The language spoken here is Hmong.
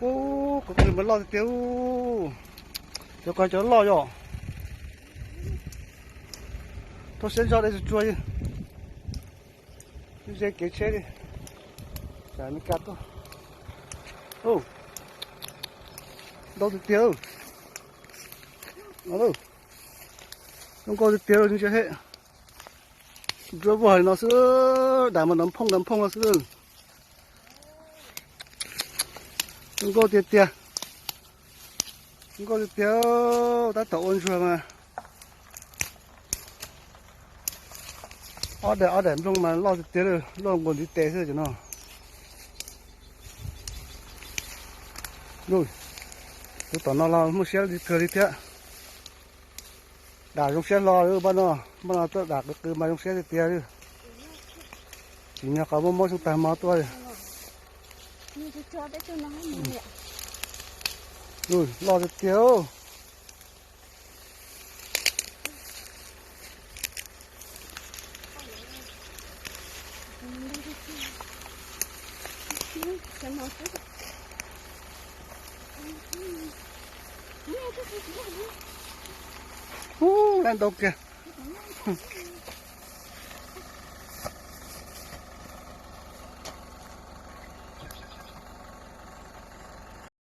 Ub, qhov ko mas loj tiag tiag ub. Cov ko cov loj yom. Tuaj saib zoj dej tsuag tsuag, ze kev tsheb li. Tsam Meskas tuaj. Ntau tiag tiag. Zoo nkauj tiag tiag li ntsia he. Nruab vog li no xwb, dam mas nrov phooj nrov phooj no xwb. Zoo nkauj tiag tiag. Zoo nkauj tiag tiag, tab tom ua ntsuag mas. Ob daim ob daim nplooj mas loj tiag tiag, loj nkaus ntiv tes xwb cov no. Tus tom no los muaj siab li kawg li thiab. Dam zoo siab hlo li npaj no, npaj no tuaj dam qw qw mas zoo siab tiag tiag li. Tsim nyog qhov muaj mob xyoo tag hmo tuaj li. Loj tiag tiag. Ub, laj ntau kiag.